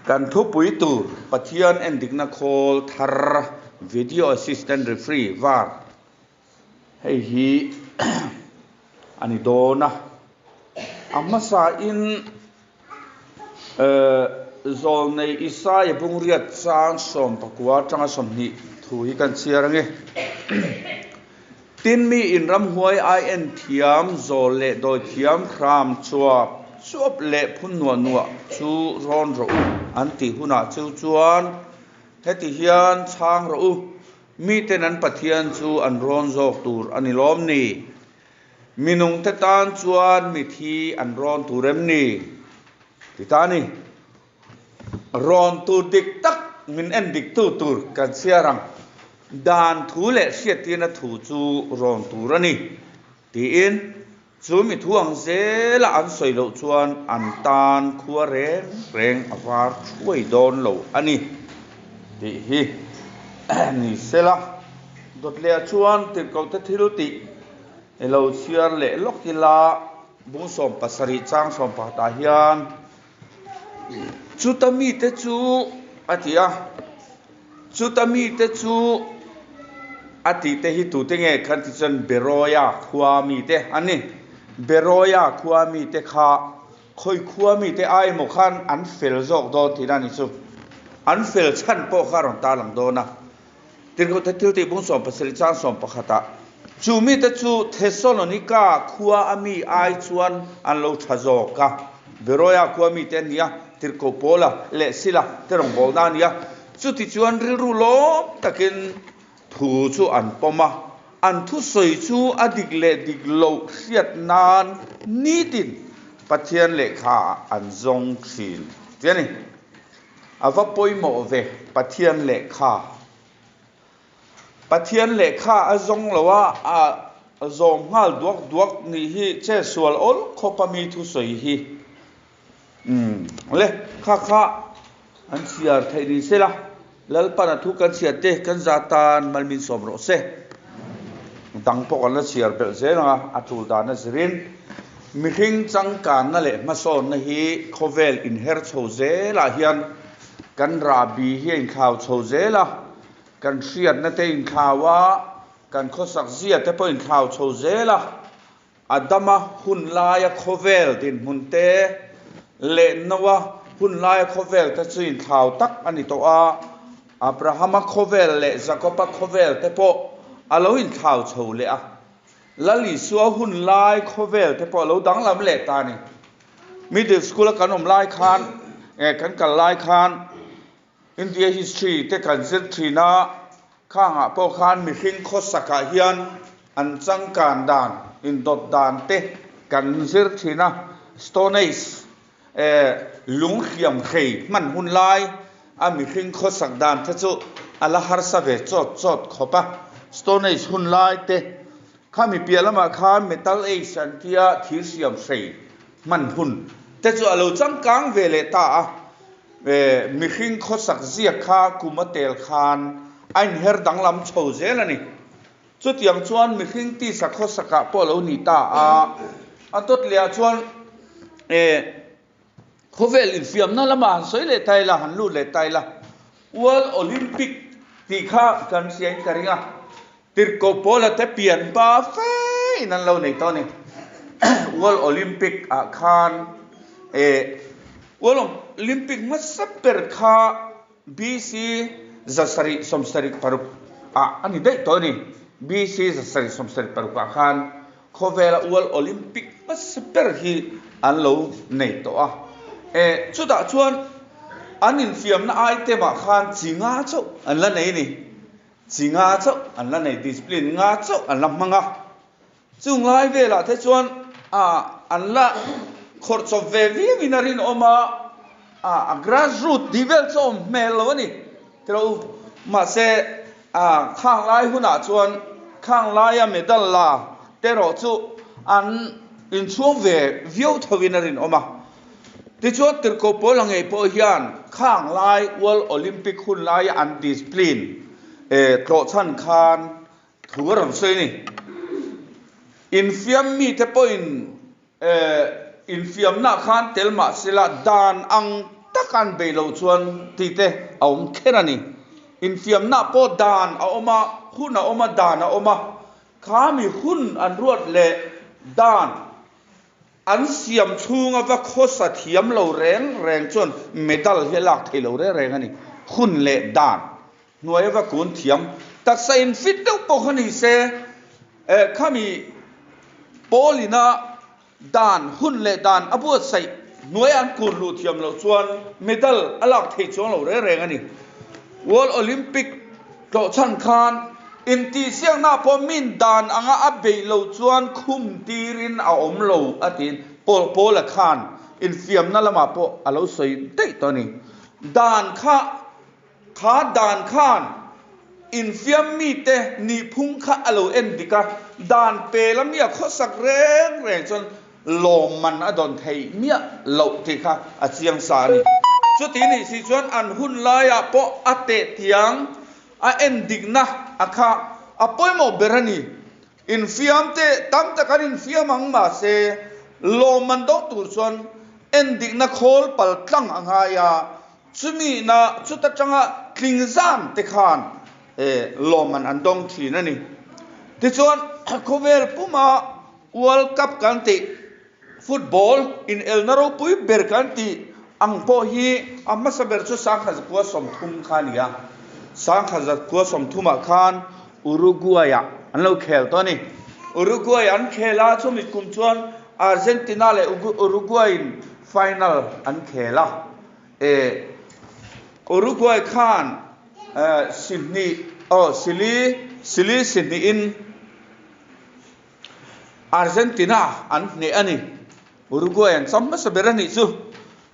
Kan thupui tur Pathian endikna khawl thar Video Assistant Referee, var, hei hi a ni dawn a. A hmasain Zawlnei Isaia Bungriat chang 19 atanga 20 thu hi kan chhiar ange. Tin, mi in ramhuai ai en thiam, zawl leh dawi thiam, hram chuap chuap leh phun nuah nuah chu rawn rawh u an tih hunah chu chuan heti hian chhang rawh u, miten an Pathian chu an rawn zawk tur a ni lawm ni? Minungte tan chuan mithi an rawn tur em ni? Ti ta a ni. Rawn tur dik tak min en diktu tur kan chhiar ang. Dan thu leh hriattirna thu chu rawn tur a ni, tiin chu mi thu ang zela an sawi loh chuan an tan khua reng reng a var thuai dawn lo a ni tih hi ni sela. Dawtleah chuan tirhkohte thil tih i lo chhiar leh lawk ila bung 17 chang 11 ah hian Chuta mite chu a ti a, chuta mite chu a tih te hi tute nge khan ti chuan Beroia khua mite an ni. Beroia khua mite kha khawi khua mite ai emaw khan an fel zawk dawn tihna a ni chu. An fel chhan pawh kha a rawn tarlang dawn a. Tirhkohte thil tih bung 17 chang 11 ah, Chu mite chu Thesalonika khua a mi ai chuan an lo tha zawk a, Beroia khua mite an ni a, Tirhkoh Paula leh Sila te rawngbawlna a ni a, chutichuan rilru lawm takin thu chu an pawm a, an thusawi chu a dik leh dik loh hriat nan nitin Pathian lehkha ah an zawng thin tih a ni. A va pawimawh ve Pathian lehkha. Pathian lehkha a zawng lo a, a zawm nghal duak duak nih hi che sual awl khawp a mi thusawi hi. Umm le, kha kha an chhiar theih ni se la, Lalpan a thu kan chhiar te kan za tan malmin sawm rawh se. Dang pawh kan la chhiar belh zel ang a, a tul dan a zirin. Mihring changkanna leh hmasawnna hi khawvel inher chho zelah hian kan rahbi hi a inthlau chho zel a, kan hriatna te inthlau a, kan khawsak zia te pawh inthlau chho zel a, Adama hun laia khawvel dinhmun te leh Noa hun laia khawvel te chu inthlau tak a ni tawh a, Abrahama khawvel leh Jakoba khawvel te pawh a lo inthlau chho leh a. Lal Isua hun lai khawvel te pawh a lo danglam leh ta a ni. Middle school a kan awm lai khan, kan kal lai khan India history te kan zir thin a, khangah pawh khan mihring khawsakah hian an changkan dan, indawt dan te kan zir thin a, Stone Age lung hliam hrei hman hun lai a mihring khawsak dan te chu a la harsa ve chawt chawt khawp a. Stone Age hun lai te khami piah lamah khan Metal Age an tia thir siam hrei hman hun te chu a lo changkang ve leh ta a. Mihring khawsak ziak kha kum a tel khan a inher danglam chho zel a ni. Chutiang chuan mihring tisa khawsakah pawh a lo ni ta a, a dawt lehah chuan khawvel infiamna lamah han sawi leh ta ila, han lut leh ta ila, World Olympic tih kha kan hriain ka ring a, Tirhkoh Paula te pian pa fe in an lo nei tawh a ni. World Olympic ah khan World Olympic hmasa ber kha BC 776 ah a ni daih tawh a ni. BC 776 ah khan khawvela World Olympic hmasa ber hi an lo nei tawh a. Eh, chutah chuan an infiamna item ah khan chi nga chauh an la nei a ni. Chi nga chauh an la nei, discipline nga chauh an la hmang a. Chung lai velah te chuan an la khawrh chawp ve viau in a rinawm a, a grass root tih vel chu a awm hmel lo a ni tilo u. Mahse khang lai hunah chuan khang laia medal la te erawh chu an inchhuang ve viau tho in a rinawm a. Tichuan Tirhkoh Paula ngei pawh hian khang lai World Olympic hun laia an discipline tlawhchhan khan Thu a rawn sawi a ni. Infiam mite pawhin infiamnaah khan tel mah sela dan ang tak. taka an beih loh chuan tih te a awm kher a ni. Infiamna pawh dan a awm a, hun a awm a, dan a awm a. Kha mi hun an ruat leh dan an siam chhunga va khawsa thiam lo reng reng chuan medal hi a lak thei lo reng reng a ni. Hun leh dan hnuaia va kun thiam taksa in fit deuh pawh kha ni se, khami pawlina Dan, hun leh dan a buatsaih hnuaia an kun luh thiam loh chuan medal a lak theih chuang lo reng reng a ni. World Olympic tlawh chhan khan intihsiakna pawh min dan anga a beih loh chuan khum tirin a awm lo a tiin Paul Paula khan infiamna lamah pawh a lo sawi daih tawh a ni. Dan kha Kha dan khan infiam mite nihphung kha a lo en dik a, dan pel a mia khawsak reng reng chuan lawmman a dawn theih miah loh tih kha a chiang sa a ni. Chuti nih si chuan an hun laiah pawh a tehtiang a en dikna a kha a pawimawh ber a ni. Infiam te tam tak an infiam ang mahse lawmman dawng tur chuan en dikna khawl pal tlang a ngai a, Chumi na chuta tanga tling zan te khan lawmman an dawng thin a ni. Tichuan khawvel puma World Cup kan tih, football inelna ropui ber kan tih ang pawh hi a hmasa ber chu Sangha zakua 30 kha a ni a. Sangha zakua 30 ah khan Uruguay-ah an lo khel tawh a ni. Uruguay an khel a, chumi kum chuan Argentina leh Uruguay-in final an khel a. E Uruguay khan sihnih aw sili sili sihnihin Argentina an hneh a ni. Uruguay an cham hmasa ber a nih chu.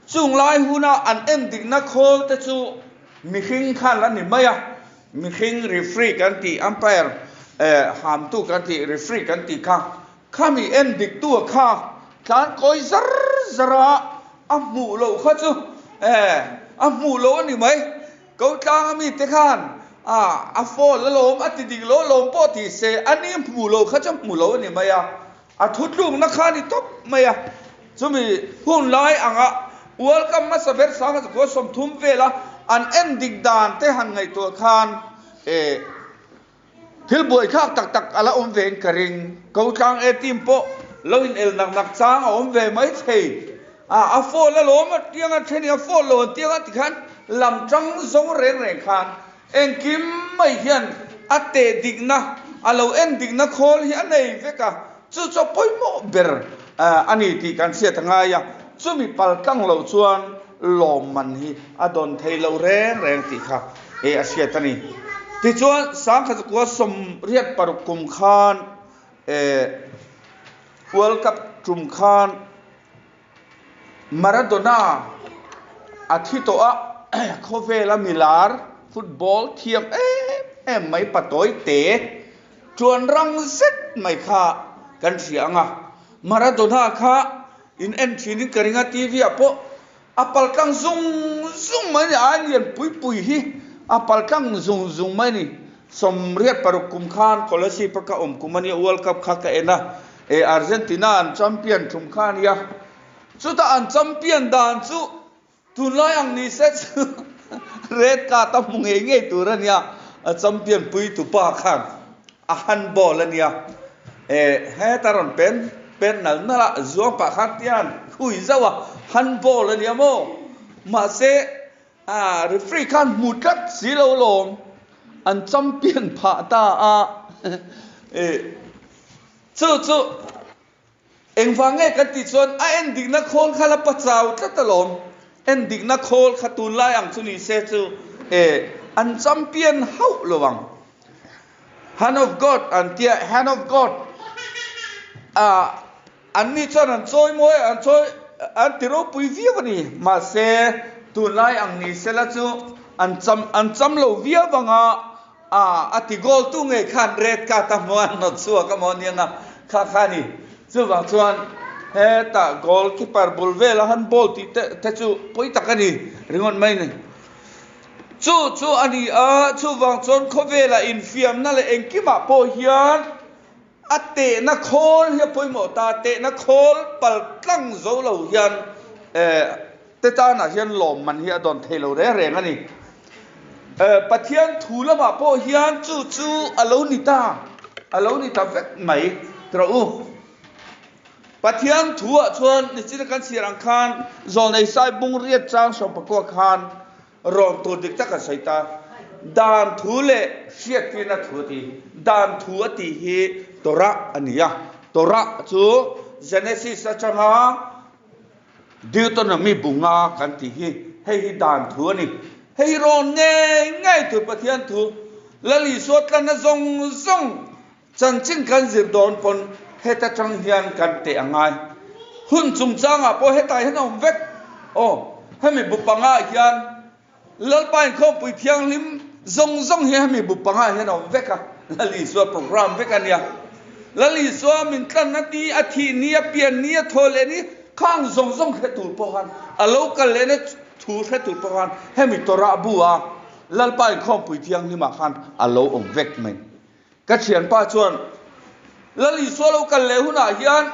Chung lai huna an endikna khawl te chu mihring khan a ni mai a, mihring referee kan tih umpire hamtu kan tih referee kan tih kha Khami en diktu kha tlan kawi zar zar a, a hmuh loh kha chu eh a hmuh loh a ni mai. Ko tlanga mite khan ah a phone a lawm a ti dik lo lawm pawh ti se a ni hmuh loh kha chu hmuh loh a ni mai a, a thutlukna kha a ni tawp mai a. Chumi hun lai anga World Cup hmasa ber 1930 vela an en dik dan te han ngaihtuah khan eh Thil buaithlak tak tak a la awm ve in ka ring. Ko tlang e team pawh lo in el nak nak chang a awm ve mai thei. A a fall a lawm a tiang a then in a fall lo an tiang a tikhan lam tang zawng reng reng khan engkim mai hian a teh dikna a lo en dikna khawl hi a nei vek a, chu chu a pawimawh ber a ni tih kan hriat a ngai a, chumi pal tlang loh chuan lawmman hi a dawn thei lo reng reng tih kha e a hriat a ni. Tichuan Sangkhatkua 86 kum khan e World Cup tum khan Maradona a thi tawh a, khawvela milar football thiam em em mai patawi te tuan rang zet mai kha kan hria ang a. Maradona kha In en thin in ka ring a, TV ah pawh a pal tlang zung zung mai a ni, a lian pui pui hi a pal tlang zung zung mai a ni. 86 kum khan Kolasib a ka awm kum a nia, World Cup kha ka en a, e Argentina an champion thum kha a nia, chutah an champion dan chu Tunlai ang ni se chu red card a hmu ngei ngei tur a nia, a champion pui tupa khan a handball a nia, eh heta rawn pen pen nal nal a, zuang pah khan tian khui zauh a, handball a nia maw, mahse ah referee khan hmu tlat si lo lawm, an champion phah ta a, eh chu chu. Engvang nge kan tih chuan a en dikna khawl kha la pachau tlat alawm. En dikna khawl kha tunlai ang chu ni se chu e an champion hauh lo ang. Hand of God an tia, Hand of God ah an ni chuan an chawi mawi an chawi an ti ropui viau a ni. Mahse tunlai ang ni se la chu an cham an cham lo viau ang a. A a ti goal tu ngei khan red card a hmu a hnawt chhuak a maw aniang a, kha kha a ni. Chuvang chuan hetah goal keeper bul vela han ball tih te te chu pawi tak a ni ringawt mai a ni. Chu chu a ni a, chuvang chuan khawvela infiamna leh engkimah pawh hian a tehna khawl hi a pawimawh ta, tehna khawl pal tlang zo lo hian eh. te tanah hian lawmman hi a dawn thei lo reng reng a ni. Pathian thu lamah pawh hian chu chu a lo ni ta, a lo ni ta vek mai tawh u. Pathian thuah chuan nichina kan chhiar ang khan Zawlnei Sai bung riat chang sawmpakua khan rawn tur dik tak a sawi ta. Dan thu leh hriattirna thu a ti. Dan thu a tih hi Torah a ni a. Torah chu Genesis atanga Deuteronomy bunga kan tih hi hei hi dan thu a ni. Hei hi rawn ngei ngei tur Pathian thu Lal Isua tlanna zawng zawng Chanchin kan zir dawn pawn heta tang hian kan teh a ngai. Hun chungchangah pawh hetah hian a awm vek. Aw, hemi bu pangah hian Lalpa Inkhawmpui Thianghlim zawng zawng hi hemi bu pangah hian a awm vek a, Lal Isua program vek a nia. Lal Isua min tlanna ni, a thih ni, a pian ni, a thaw leh ni, khang zawng zawng hre tur pawh khan, a lo kal lehna thu hre tur pawh khan hemi Torah bu a Lalpa Inkhawmpui Thianghlimah khan a lo awm vek mai. Ka thianpa chuan, Lal Isua lo kal leh hunah hian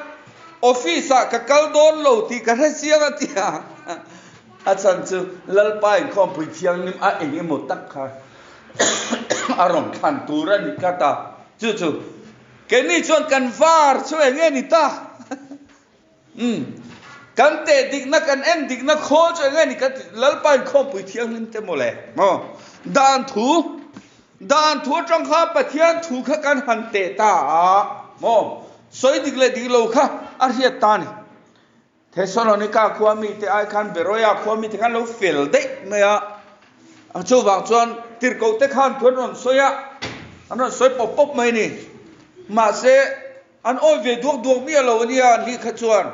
office ah ka kal dawn lo tih ka hre chiang a ti a. A chhan chu Lalpa inkhawmpui thianghlim a eng emaw tak kha a rawn thlan tur a ni tlat a. Chu chu keini chuan kan var chu eng nge ni ta? Umm. Kan teh dikna, kan en dikna khawl chu eng nge ni kan ti, Lalpa inkhawmpui thianghlim te mawle. Maw? Dan thu, dan thu atang kha Pathian thu kha kan han teh ta a, maw? Sawi dik leh dik lo kha a hriat ta a ni. Thesalonika khua mite ai khan Beroia khua mite khan lo fel daih mai a, chuvang chuan tirhkoh te khan thu an rawn sawi a, an rawn sawi pawp pawp mai a ni. Mahse, An awi ve duak duak miah lo a nia an nih kha chuan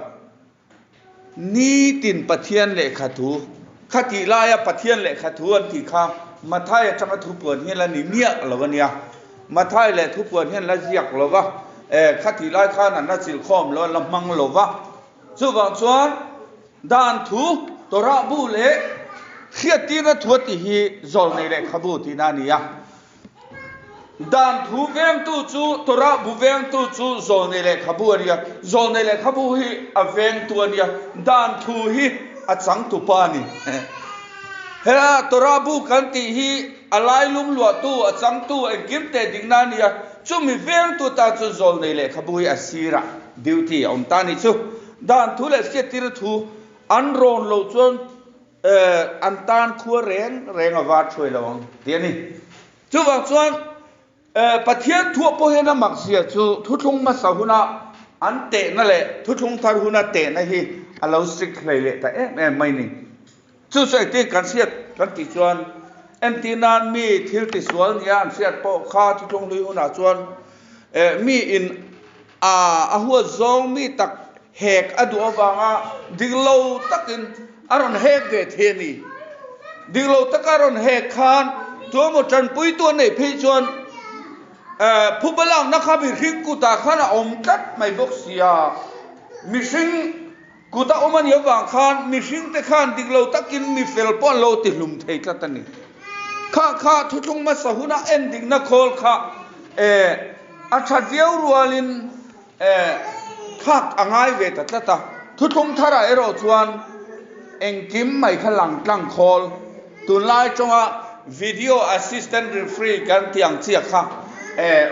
nitin Pathian lehkha thu kha tih laia Pathian lehkha thu an tih kha Mathai atanga thupuan hian la ni miah lo a nia. Mathai leh thupuan hian la ziak lo va, eh kha tih lai khan an la chilkhawm lo, an la hmang lo va. Chuvang chuan dan thu, Torah bu leh hriattirna thu a tih hi zawlnei lehkhabu tihna a ni a. Dan thu vengtu chu Torah bu vengtu chu Zawlnei lehkhabu a nia. Zawlnei lehkhabu hi a vengtu a nia. Dan thu hi a changtupa a ni. Hela Torah bu kan tih hi a lailum luahtu, a changtu, engkim teh dikna a nia. Chumi vengtu tan chuan Zawlnei lehkhabu hi a sirah duty a awm ta a nih chu. Dan thu leh hriattir thu an rawn loh chuan An tan khua reng reng a var thuai lo ang tih a ni. Chuvang chuan Pathian thuah pawh hian a makzia chu thuthlung hmasa huna an tehna leh thuthlung thar huna tehna hi a lo sik hlei leh ta em em mai ni. Chu chu engtin kan hriat kan tih chuan entir nan mi thil tisual nia an hriat pawh kha thuthlung hlui hunah chuan mi in A huat zawng mi tak hek a duh avanga dik lo takin a rawn hek ve thei a ni. Dik lo taka a rawn hek khan tuemaw tanpuitu a neih phei chuan phuba lakna kha mihring kutah khan a awm tlat mai bawk si a. Mihring kut a awm a nih avang khan mihringte khan dik lo takin mi fel pawh an lo ti hlum thei tlat a ni. Kha kha thuthlung hmasa huna en dikna khawl kha a that viau rualin thlak a ngai ve ta tlat a. Thuthlung tharah erawh chuan engkim mai kha lang tlang khawl. Tunlai tawnga video assistant referee kan tih ang chiah kha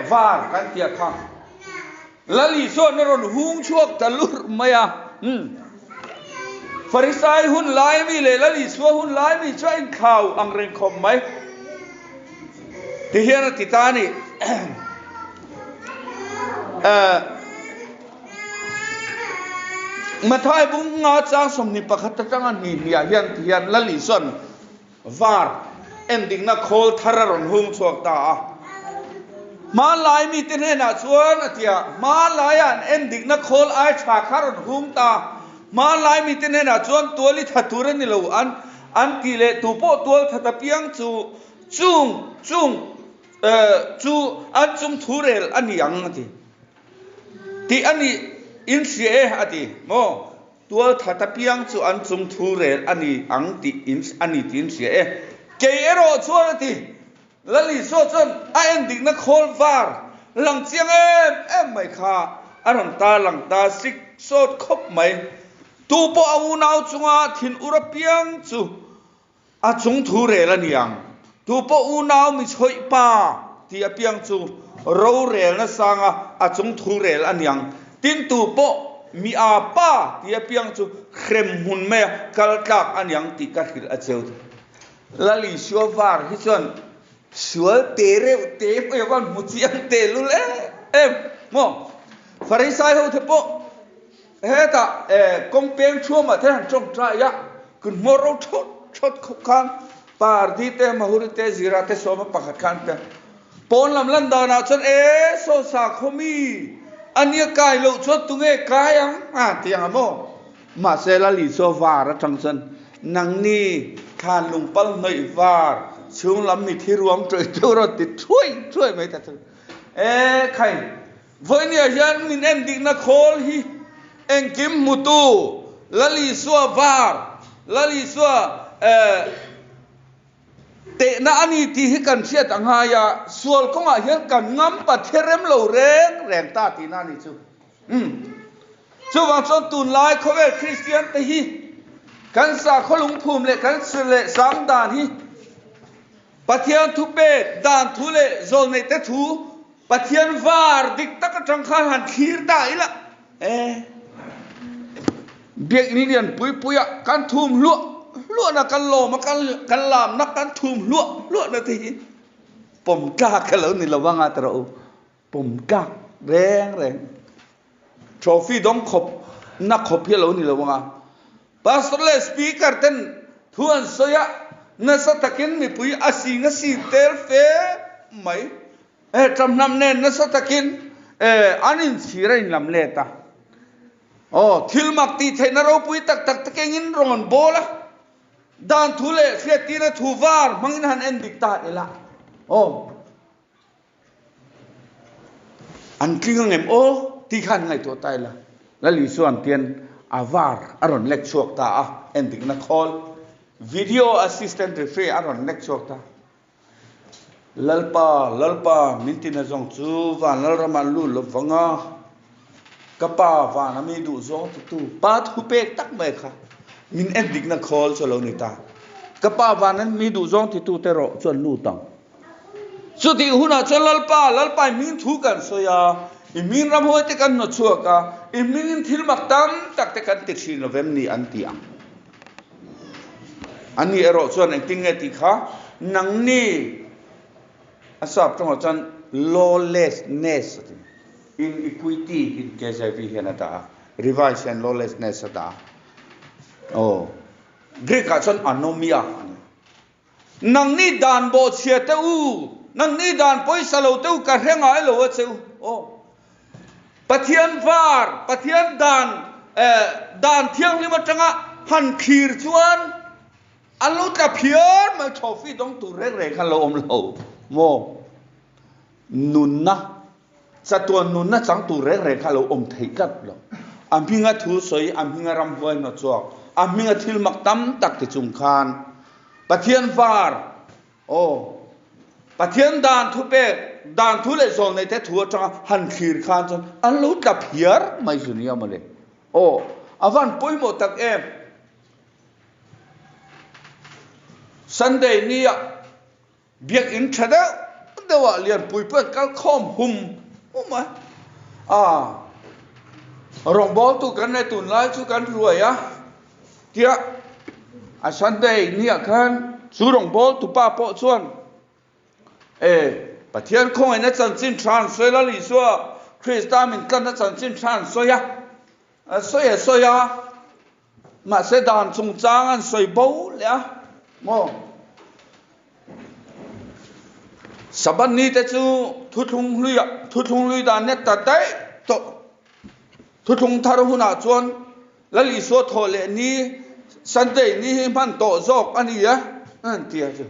var kan tih ang kha. Lal Isuan a rawn hung chhuak ta lurh mai a. Umm. Farisai hun lai mi leh Lal Isua hun lai mi chu a inthlau ang reng khawp mai. Ti hian a ti ta a ni. Eh, Mathai bung nga chang 21 atanga hnih hniah hian ti hian Lal Isuan Var endikna khawl thar a rawn hung chhuak ta a. Hmanlai mite hnenah chuan a ti a, hmanlaia an endikna khawl ai tha kha a rawn hung ta. Hmanlai mite hnenah chuan tual i tha tur a ni lo an an tih leh tu pawh tual that apiang chu chung chung chu an chung thu rel a ni ang a ti. Tih a nih in hria e a ti maw? Tual that apiang chu an chung thu rel a ni ang tih in a ni tih in hria e. Kei erawh chuan a ti. Lal Isua chuan a en dikna khawl var lang chiang em em mai kha a rawn tar lang ta sik sawt khawp mai. Tu pawh a unau chunga thin ur apiang chu a chung thu rel a ni ang. Tu pawh unau mi chhawih pa tih apiang chu rorelna sanga a chung thu rel a ni ang. Tin, tu pawh mi aa pa tih apiang chu hrem hmun maia kal tlak a ni ang tih ka hrilh a cheu. Lal Isua var hi chuan Sual te reuh te pawh hian hmu chiang te lul em em maw? Farisai ho te pawh hetah kawng peng thuamah te han tawngtai a, kun hmawr ro thawt thawt khawp khan Pardi te, Mahuri te, Zira te sawma pakhat khan an piang. Pawn lam lan danah chuan e saw sakhaw mi a nia kai loh chuan tunge kai ang a ti ang a maw? Mahse Lal Isua var atang chuan nangni thlan lungpal hnawih var chhung lam mi thi ruang tawih deuh rawn ti thuai thuai mai ta chu. E khai, vawinia hian min en dikna khawl hi engkim hmutu Lal Isua var, Lal Isua eh tehna a ni tih hi kan hriat a ngai a, sual kawngah hian kan ngam Pathian rem lo reng reng ta tihna a ni chu. Umm. Chuvang chuan tunlai khawvel Kristian te hi kan sakhaw lungphum leh kan sir leh sang dan hi Pathian thupek dan thu leh zawlneih te thu Pathian var dik tak atang khan han thlir ta ila e Biakinn lian pui pui ah kan thum hluah hluahna kan lawm a kan lamna kan thum hluah hluahna te hi pawm tlak a lo ni lo anga tawh u. Pawm tlak reng reng. Trophy dawng khawp na khawp hi a lo ni lo ang a. Pastor leh Speaker ten thu an sawi a, nasa takin mipui a sing a sing tel fe mai. He ṭamhnam nen nasa takin an inchhir a inlam let a. Aw, thil mak tih theihna ropui tak tak te kengin rawn an bawl a. Dan thu leh hriattirna thu var hmangin han en dik ta ila. Aw. An tling ang em aw tih khan ngaihtuah ta ila. Lal Isuan tian a var a rawn lek chhuak ta a, endikna khawl, video assistant referee a rawn lek chhuak ta. Lalpa, Lalpa, min tina zawng chu van Lalramah an lut lo vang a, ka pa vana mi duh zawng tutu pa thu pek tak mai kha min endikna khawl chu a lo ni ta. Ka pa vana mi duh zawng titute erawh chu an lut ang. Chutih hunah chuan Lalpa, Lalpa i hming thu kan sawi a, i hming ramhuai te kan hnawt chhuak a, i hmingin thil mak tam tak te kan ti thin lo vem ni an ti ang. Ani erawh chuan engtin nge tih kha nangni a sap tawngah chuan lawlessness a ti. Inequity hi KJV hian a dah a, Revised hian lawlessness a dah a. Aw, Greek ah chuan anomia a ni. Nangni dan bawhchhia te u, nangni dan pawisa lo te u ka hre ngai lo a che u. Aw. Pathian var, Pathian dan, eh, dan thianghlim atanga han thlir chuan an lo tla phiar mai, trophy dawng tur reng reng khan lo awm lo maw? Nunna, chatuan nunna chang tur reng reng kha a lo awm theih tlat lo. A hminga thu sawi, a hminga ramhuai hnawt chhuak, a hminga thil mak tam tak ti chung khan Pathian var, aw, Pathian dan thu pek, dan thu leh zawl neite thu atanga han thlir khan chuan an lo tla phiar mai zu nia mawle. Aw, a van pawimawh tak em. Sunday nia Biakinn tha deuh deuhah lianpui pawh an kal khawm hum hum a, aa rawngbawltu kan nei tunlai chu kan ruai a, tia a Sunday niah khan chu rawngbawltu pa pawh chuan e Pathian khawngaihna chanchin tha an sawi Lal Isua Krista min tlanna chanchin tha an sawi a, a sawi a sawi a. Mahse dan chungchang an sawi bo leh a maw? Sabbath ni te chu thuthlung hluiah thuthlung hlui dan net ta daih tawh. Thuthlung thar hunah chuan Lal Isua thawh leh ni Sunday ni hi hman tawh zawk a ni a an ti a chu.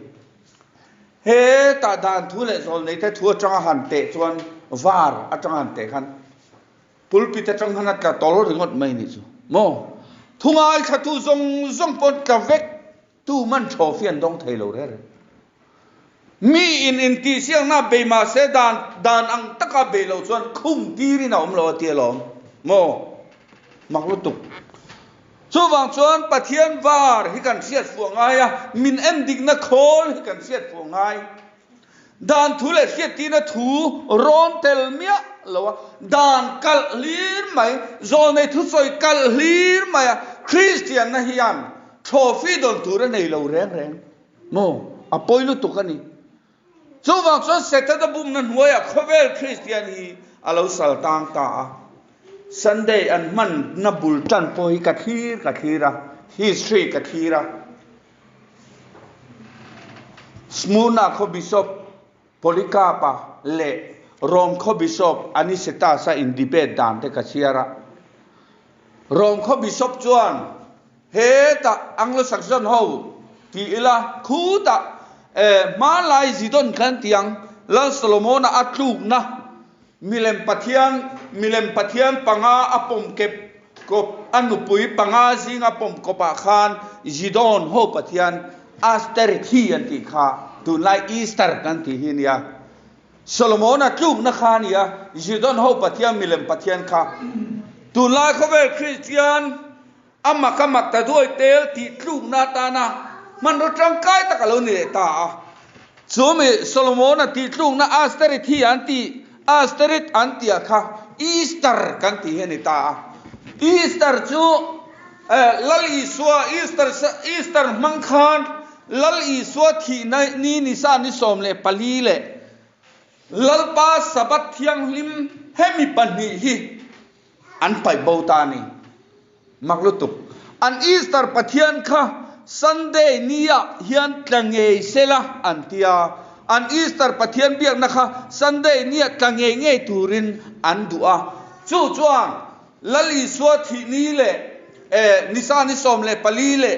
Hetah dan thu leh zawlnei te thu atanga han teh chuan var atanga han teh khan Pulpit atang khan a tla tawl ringawt mai nih chu maw? Thu ngaithlatu zawng zawng pawn tla vek tu man trophy an dawng thei lo reng reng. Mi in intihsiakna bei mah se dan dan ang taka bei lo chuan khum tirin a awm lo a ti alawm maw? Mak lutuk. Chuvang chuan Pathian var hi kan hriat fuh ngai a, min en dikna khawl hi kan hriat fuh ngai. Dan thu leh hriattirna thu rawn tel miah lo a, dan kalh hlir mai, zawlnei thusawi kalh hlir mai a, Kristianna hian trophy dawn tur a nei lo reng reng maw? A pawi lutuk a ni. Chuvang chuan Setana bumna hnuaiah khawvel Kristian hi a lo sal tang ta a. Sunday an hmanna bul tan pawh hi ka thlir ka thlir a, history ka thlir a. Smyrna khaw Bishop Polycarp-a leh Rome khaw Bishop Anicetus-a in debate dan te ka chhiar a. Rome khaw Bishop chuan Hetah Anglo-Saxon ho ti ila khutah eh hmanlai Zidon khan tiang Lal Solomona a tlukna milem pathian milem pathian panga a pawm kep kawp a nupui panga zinga pawm kawpah khan Zidon ho pathian Asterthi an tih kha tunlai Easter kan tih hi nia. Solomona tlukna kha a ni a, Zidon ho pathian milem pathian kha tunlai khawvel Kristian A mak a mak ta duai tel tih tlukna atana hmanraw tangkai tak a lo ni leh ta a. Chu mi Solomona tih tlukna Asterith hi an tih, Asterith an tih ah kha Easter kan tih hi a ni ta a. Easter chu Lal Isua Easter Easter hmang khan Lal Isua thihna ni nisa ni 14 leh Lalpa Sabbath thianghlim hemi pahnih hi An paih bo ta a ni. Mak lutuk. An Easter Pathian kha Sunday ni ah hian tla ngei sela an ti a. An Easter Pathian biakna kha Sunday ni ah tla ngei ngei turin an duh a. Chu chuan Lal Isua thih ni leh Nisa ni 14 leh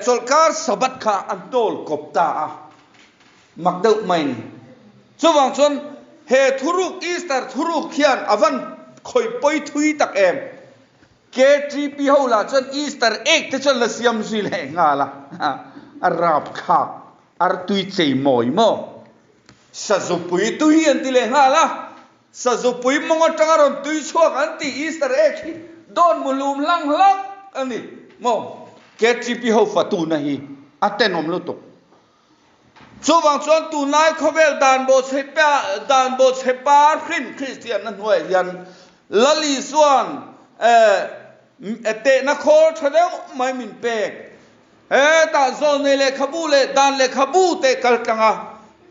chawlhkar Sabbath kha an tawl kawp ta a. Mak deuh mai ni. Chuvang chuan he thuruk Easter thuruk hian a van khawih pawi thui tak em? KTP ho lah chuan Easter egg te chuan la siam zui leh nghal a, a rapthlak artui chei mawi maw? Sazupui tui an ti leh nghal a, sazupui mawng atanga rawn tui chhuak an tih Easter egg hi dawn muhlum hlang hlak a ni maw? KTP ho fatuna hi a tenawm lutuk. Chuvang chuan tunlai khawvel dan bawhchhe dan bawhchhe par hrin Kristianna hnuaiah hian Lal Isua'n tehna khawl tha deuh mai min pek. Hetah zawlnei lehkhabu leh dan lehkhabu te kal tlang a,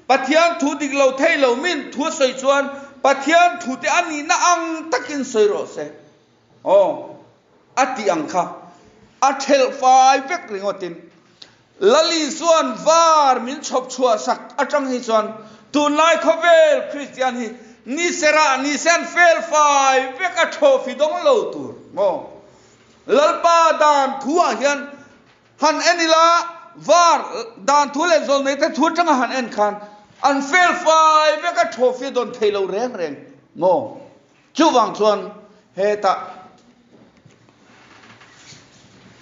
Pathian thu dik lo thei lo min thu a sawi chuan Pathian thu te a nihna ang takin sawi rawh se. Aw, a tih ang kha a thelh fai vek ringawtin Lali chuan var min chhawp chhuah sak atang hi chuan tunlai khawvel Kristian hi ni serah ni se an fel fai vek a trophy dawng lo tur maw? Lalpa dan thu ah hian han en ila var dan thu leh zawlnei te thu atanga han en khan an fel fai vek a trophy dawn thei lo reng reng maw? Chuvang chuan hetah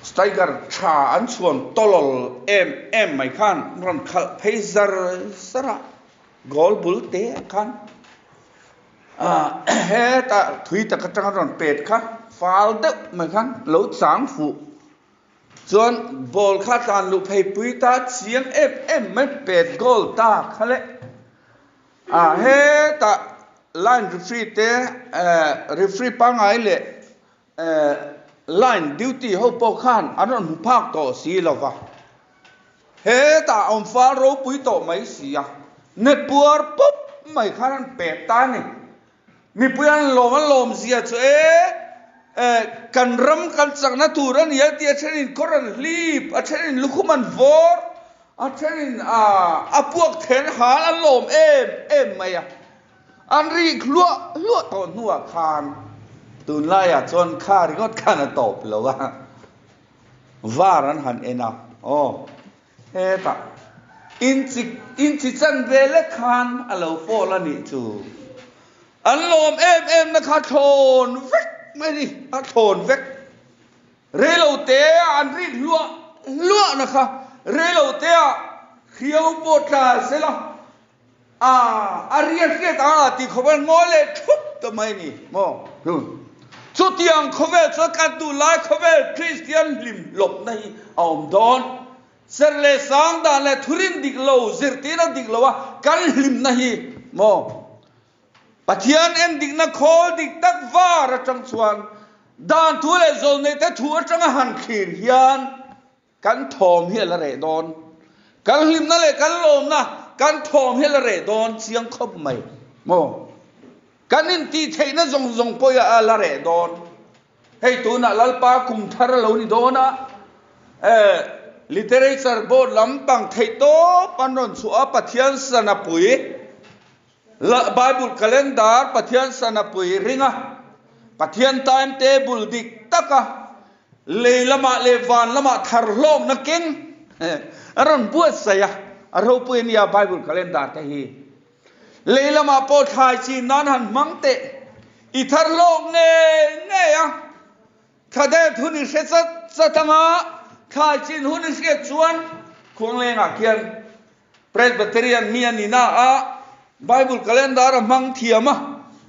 striker tha an chhuan tawlawl em em mai khan rawn khalh phei zar zar a, goal bul te ah khan hetah thui tak atanga rawn pet kha fal deuh mai khan lo chang fuh chuan ball kha tlan luh phei pui ta chiang em em mai pet goal ta kha le. Ah hetah line referee te referee pangngai leh line duty ho pawh khan an rawn hmu phak tawh si lo va, hetah awm fal ropui tawh mai si a, net puar pup mai khan an pek ta a ni. Mipui an lawm an lawm zia chu e kan ram kan chakna tur a ni a tih a thenin kawr an hlip, a thenin lukhum an vawr, A thenin a puak then hal an lawm em em mai a, an rik hluah hluah tawh hnuah khan tunlaiah chuan kha ringawt khan a tawp lo a, var an han en a, aw hetah inchi inchi chan ve lek khan a lo fall a nih chu, an lawm em em na kha thlawn vek mai a ni, a thlawn vek. Reilotea an rik hluah hluahna kha reilotea hriau pawh tla sela a a ria hriat ang a tih khawp a ngawi leh thup ta mai a ni maw? Chutiang khawvel chuan kan duhlai khawvel Kristian hlim hlawpna hi a awm dawn. Serh leh sang dan leh thurin dik lo, zirtirna dik lo a kan hlimna hi maw? Pathian en dikna khawl dik tak var atang chuan dan thu leh zawlneite thu atanga han thlir hian kan thawm hi a la reh dawn. Kan hlimna leh kan lawmna kan thawm hi a la reh dawn chiang khawp mai maw? Kan intihtheihna zawng zawng pawh hi a la reh dawn. Hei tunah Lalpa kum thar a lo ni dawn a, Literature Board lampang theih tawp an rawn chhuah a, Pathian sanapui, Bible Calendar Pathian sanapui ring a, Pathian time table dik taka lei lamah leh van lamah thar hlawkna keng a rawn buatsaih a, a ropui a nia Bible Calendar te hi. Lei lamah pawh thlai chin nan han hmang teh. I thar hlawk ngei ngei a, thla det hun i hre chat chat anga thlai chin hun i hriat chuan Khuanglengah khian Presbyterian mi a ni na a, Bible calendar a hmang thiam a,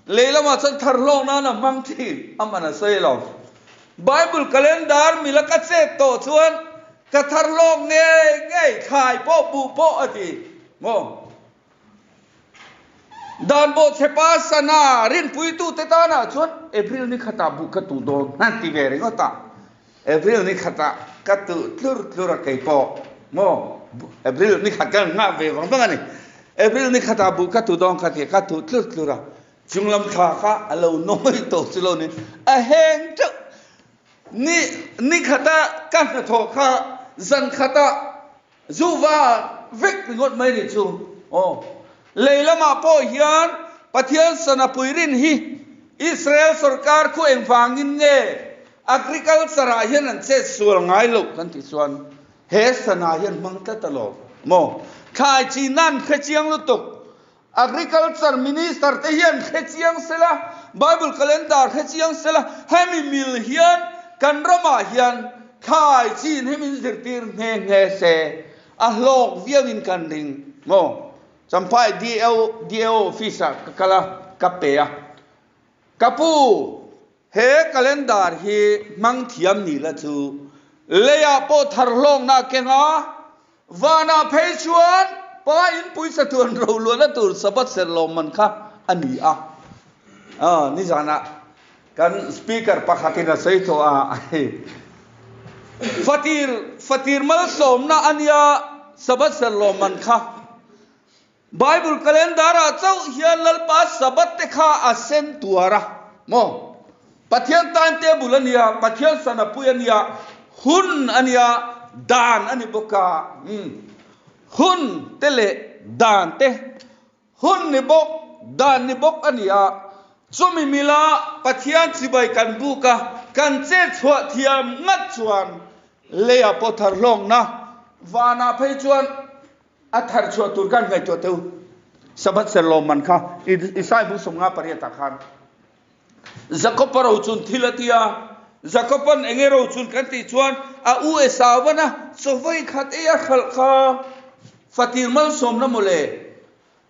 lei lamah chuan thar hlawk nan a hmang thin a man a sawi lo. Bible calendar mila ka chet tawh chuan ka thar hlawk ngei ngei, thlai pawh buh pawh a ti maw? Dan bawhchhepa sana rinpuitute tanah chuan April ni khatah buh ka tuh dawn han ti ve ringawt a, April ni khatah ka tuh tlur tlur a kei pawh maw April ni khat ka nghah ve vang vang a ni. April ni khatah buh ka tuh dawn ka ti a, ka tuh tlur tlur a, chunglam thla kha a lo nawi tawh chu lo ni a heng teuh. Ni ni khata ka hnathawh kha zan khatah Zuva vek ringawt mai nih chu aw. Lei lamah pawh hian Pathian sana puirin hi Israel sorkar khu engvangin nge agriculture ah hian an chet sual ngai loh kan tih chuan he sana hian hmang tlat alawm maw. Thlai chin nan hre chiang lutuk Agriculture Minister te hian hre chiang sela, Bible Calendar hre chiang sela, hemi mil hian kan ramah hian thlai chin hi min zirtir nghe nghe se, a hlawk viauin kan ring maw? Champhai DAO DAO office ah ka kal a, ka pe a. Ka pu, he calendar hi hmang thiam ni la chu leiah pawh thar hlawkna a keng a, vanah phei chuan pa in puisa tuan roluahna tur Sabbath serh lawmman kha a ni a. Aw, nizanah kan speaker pakhatin a sawi tawh a, fatir, fatir malsawmna a nia Sabbath serh lawmman kha. Bible calendar ah chauh hian Lalpa Sabbath te kha a sen tuar a maw? Pathian time table a nia, Pathian sanapui a nia, hun a nia, dan a ni bawk a, umm hun te leh dan te, hun ni bawk, dan ni bawk a ni a, chumi mila Pathian chibai kan buk a, kan chet chhuah thiam ngat chuan leiah pawh thar hlawkna vanah phei chuan A thar chhuah tur khan ngaihtuah teh u. Sabbath ser lawmman kha Isai bu 58 ah khan Jakob-a rochun thil a ti a. Jakob-a'n eng nge rochun kan tih chuan a u Esau-an a chawei khat ei a hralh kha fatir malsawmna mawle.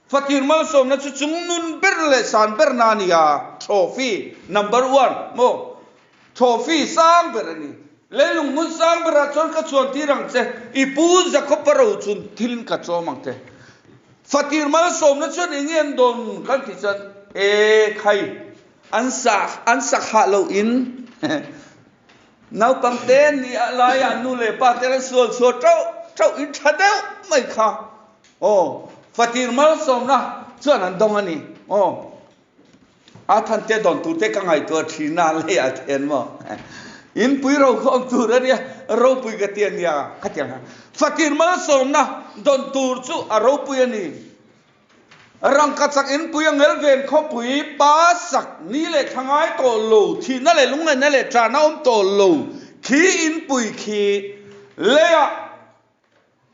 Fatir malsawmna chu chungnun ber leh san berna a ni a, trophy number one maw? Trophy sang ber a ni. Leilung hmun sang berah chuan ka chuan tir ang che, i pu Jakob-a ro chun thilin ka chawm ang che. Fatir malsawmna chuan eng nge an dawn kan tih chuan, E khai, an sa an sak hah loh in naupang te ni a laiah nu leh pa te an sual chhuah tauh tauh in tha deuh mai kha. Aw, fatir malsawmna chuan an dawng a ni. Aw. A thante dawn tur te ka ngaihtuah thin a, lei ah thian maw? In pui ro khawm tur a nia, ropui ka ti a nia, khatiang kha. Fakir malsawmna dawn tur chu a ropui a ni. Rangkachak in pui a ngel ven khawpui pa sak ni leh thla ngai tawh lo, thihna leh lungngaihna leh ṭahna awm tawh lo khi in pui khi leiah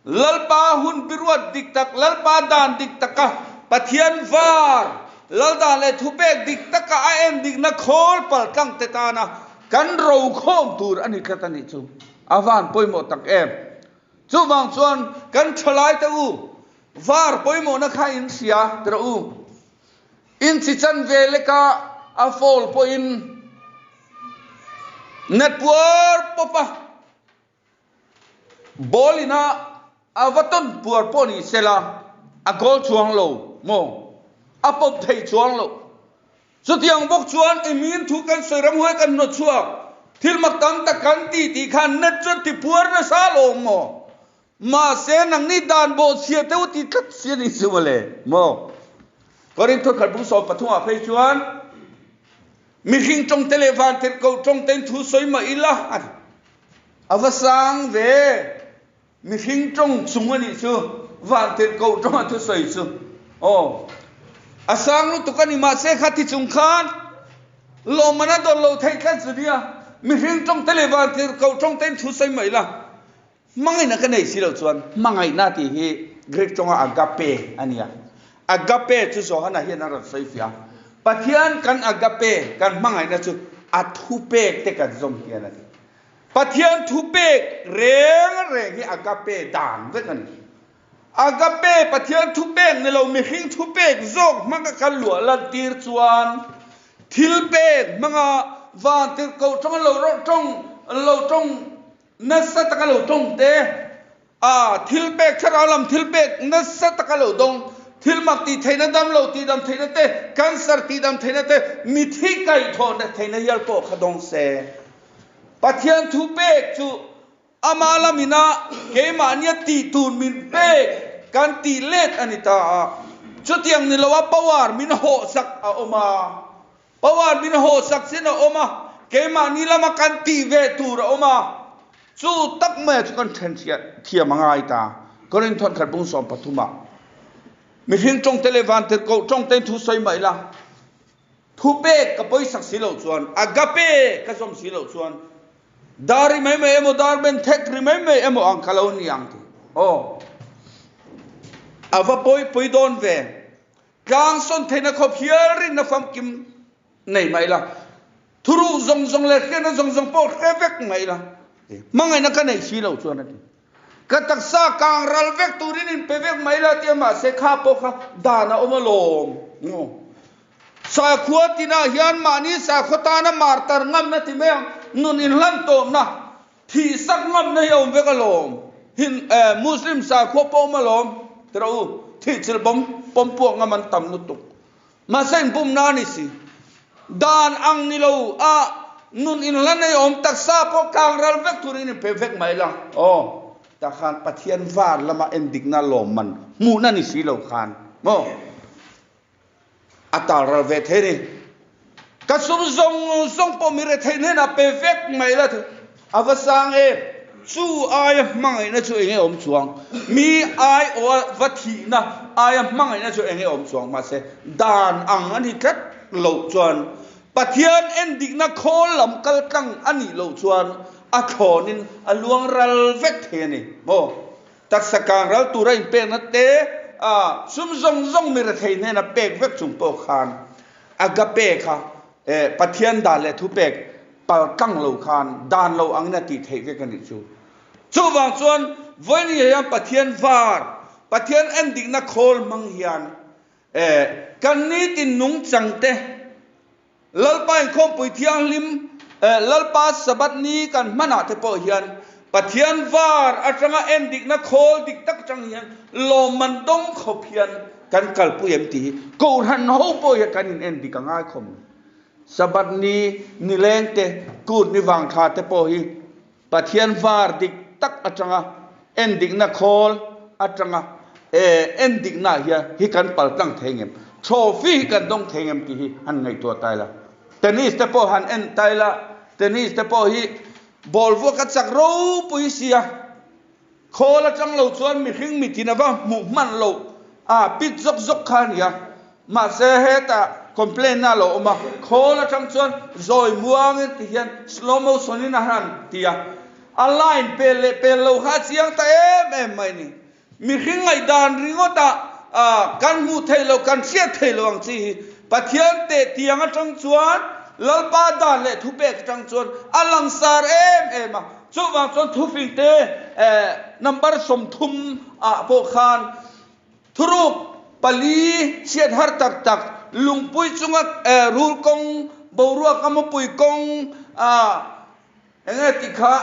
Lalpa hun biruat dik tak, Lalpa dan dik taka Pathian var, Lal dan leh thupek dik taka a en dikna khawl pal tlang te tana kan rokhawm tur a ni tlat a nih chu. A van pawimawh tak em. Chuvang chuan kan thalai te u, var pawimawhna kha in hria tirh u. In chi chan ve leka a fall pawhin. Net puar pawp a, ball ina a va tawn puar pawh ni sela a goal chuang lo maw? A pawp thei chuang lo. Chutiang bawk chuan i min thu kan sawi ramhuai kan hnawt chhuak, thil mak tam tak kan ti tih khan net chuan ti puar nasa alawm maw? Mahse nangni dan bawhchhia te u ti tlat si a ni chu mawle maw? Korintho khat bung 13 ah phei chuan mihring tawng te leh vantirhkoh tawng tein thu sawi mah ila a ti. A va sang ve! Mihring tawng chung a nih chu vantirhkoh tawng a thusawi chu. Aw. A sang lutuk a ni mahse kha ti chung khan lawmman a dawn lo theih tlat chu nia. Mihring tawng te leh vantirhkoh tawng tein thu sawi mah ila hmangaihna ka nei si lo chuan hmangaihna tih hi Greek tawnga agape a nia. Agape chu Johana hian a rawn sawi fiah a. Pathian kan agape kan hmangaihna chu a thupek te kan zawm hian a ti. Pathian thupek reng reng hi agape dan vek a ni. Agape Pathian thupek ni lo mihring thupek zawk hmanga kan luah lantir chuan thilpek hmanga vantirhkoh tawng lo tawng lo tawng nasa taka lo tawng te A thilpek, thlarau lam thilpek nasa taka lo dawng, thil mak tih theihna, damlo tih dam theihna te, cancer tih dam theihna te, mithi kaihthawh theihna hial pawh kha dawng se. Pathian thu pek chu ama lamina keimahnia tih tur min pek kan tih let a ni ta a. Chutiang ni loa power min hawhsak a awm a. Power min hawhsak chin a awm a, keimahni lama kan tih ve tur a awm a, chu tak maia chu kan then thiam a ngai ta. Korinth khat bung 13 ah mihring tawngte leh vantirhkoh tawngtein thu sawi mah ila, thupek ka pawisak si loh chuan, agape ka zawm si loh chuan, dar ri mai mai emaw dar ben thek ri mai mai emaw ang ka lo ni ang ti. Aw, a va pawi pui dawn ve. Tlang sawn theihna khawp hial rinna famkim nei mah ila, thuruh zawng zawng leh hriatna zawng zawng pawh hre vek mah ila, hmangaihna ka neih si lo chuan a ti. Ka taksa kang ral vek turin in pe vek mah ila tia mahse kha pawh kha dan a awm alawm. Sakhua tinah hian mahni sakhaw tana martar ngamna ti mai ang, nun inhlan tawpna, Thih sak ngamna hi a awm vek alawm. Hin eh Muslim sakhua pawh awm alawm. Ti rawh u, thih chilh bawm pawm puak ngam an tam lutuk. Mahse inbumna a ni si. Dan ang ni lo a nun inhla nei awm taksa pawh kang ral vek turin in pe vek mai la. Aw, tah khan Pathian var lama endikna lawmman hmuhna ni si lo khan maw? A tal ral ve thei ni. Ka sum zawng zawng pawh mi rethei hnenah pe vek mai la thei. A va sang em? Chu aia hmangaihna chu enge awm chuang? Mi aiawha va thihna aia hmangaihna chu enge awm chuang? Mahse, dan ang a ni tlat loh chuan, Pathian endikna khawl lam kal tlang a nih loh chuan a thlawnin a luang ral vek thei a ni maw? Taksa kang ral tura inpekna te a sum zawng zawng mi rethei hnena pek vek chung pawh khan agape kha Pathian dan leh thupek pal tlang lo khan dan lo angin a tih theih vek a nih chu. Chuvang chuan vawiin hian Pathian var, Pathian endikna khawl hmang hian kan nitin nungchang te, Lalpa inkhawmpui thianghlim eh Lalpa Sabbath ni kan hmanah te pawh hian Pathian var atanga endikna khawl dik tak atang hian lawmman dawng khawp hian kan kalpui em tih hi Kohhran ho pawh hian kan in endik a ngai khawm. Sabbath ni nileng te kut ni vangthla te pawh hi Pathian var dik tak atanga endikna khawl atanga endikna hian hi kan pal tlang thei ngem? Trophy hi kan dawng thei ngem tih hi han ngaihtuah ta ila. Tennis te pawh han en ta ila, tennis te pawh hi ball vuak a chak ropui sia. Khawl atang lo chuan mihring mitin a va hmuh hman loh a pit zawk zawk kha a ni a. Mahse hetah complaint na a lo awm a, khawl atang chuan zawi muangin ti hian slow motion in a han ti a. A line pel leh pel lo kha a chiang ta em em mai a ni. Mihring ngaihdan ringawtah kan hmuh theih loh, kan hriat theih loh ang chi hi Pathian teh tiang atang chuan Lalpa dan leh thupek atang chuan a langsar em em a. Chuvang chuan thufing te number 30 ah pawh khan thuruk pali chhiat har tak tak lungpui chunga rul kawng, boruak a mawpui kawng. Enge tih kha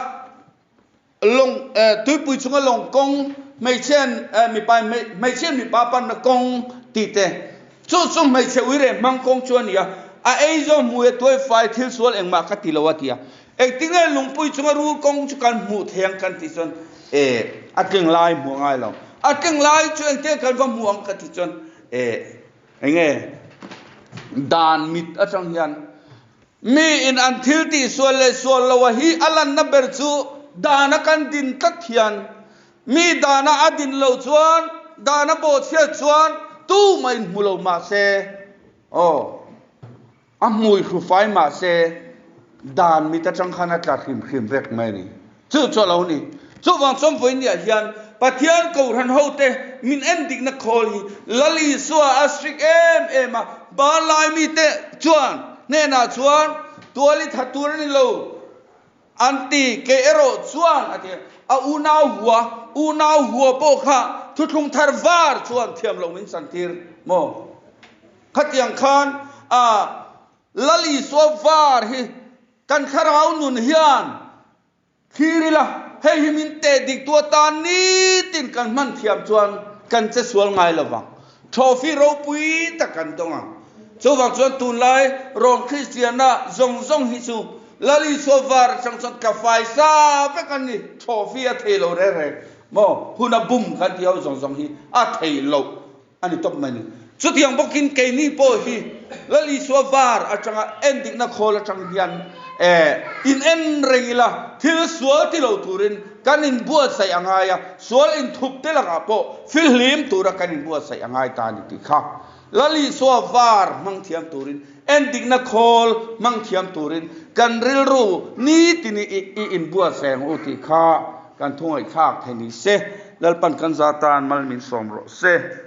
lawng tuipui chunga lawng kawng hmeichhian mipa hmeichhian mipa panna kawng tih te chu chu hmeichhe uire hmang kawng chu a ni a, a ei zawng hmui a tuai fai thil sual engmah ka ti lo a ti a, engtinge lungpui chunga rul kawng chu kan hmuh thei ang kan tih chuan e a tling lai hmuh a ngai lo, a tling lai chu engtinge kan va hmuh ang ka tih chuan e enge dan mit atang hian Mi in an thil tih sual leh sual lo a hi a lanna ber chu dana kan din tlat hian mi dana a din loh chuan dana bawhchhiat chuan tumah in hmu lo mahse aw a hmui hru fai mahse dan mit atang khan a tla hrim hrim vek mai a ni. Chu chu a lo ni. Chuvang chuan vawinia hian Pathian Kohhran hote min en dikna khawl hi Lal Isua a strict em em a, Hmanlai mite chuan hnenah chuan tual i that tur a ni lo an ti, kei erawh chuan a ti a, a unau hua, unau hua pawh kha thuthlung thar var chuan thiam loh min chantir maw? Khatiang khan a Lal Isua var hi Kan thlarau nun hian thlir ila, hei hi min teh dik tu atan nitin kan hman thiam chuan kan che sual ngai lo vang. Trophy ropui tak kan dawng ang. Chuvang chuan tunlai Rom Kristianna zawng zawng hi chu Lal Isua var atang chuan ka fai sa vek an ni. Trophy a thei lo reng reng maw? Hun a bum kan tih ho zawng zawng hi a thei loh. A ni tawp mai ni. Chutiang bawkin keini pawh hi Lal Isua var atanga endikna khawl atang hian in en reng ila, thil sual ti lo turin kan inbuatsaih a ngai a, sual inthup te lakah pawh fihlim tura kan inbuatsaih a ngai ta a ni tih kha Lal Isua var hmang thiam turin, endikna khawl hmang thiam turin kan rilru nitin i inbuatsaih ang u tih kha kan thungaihthlak thei ni se. Lalpan kan za tan mal min sawm rawh se.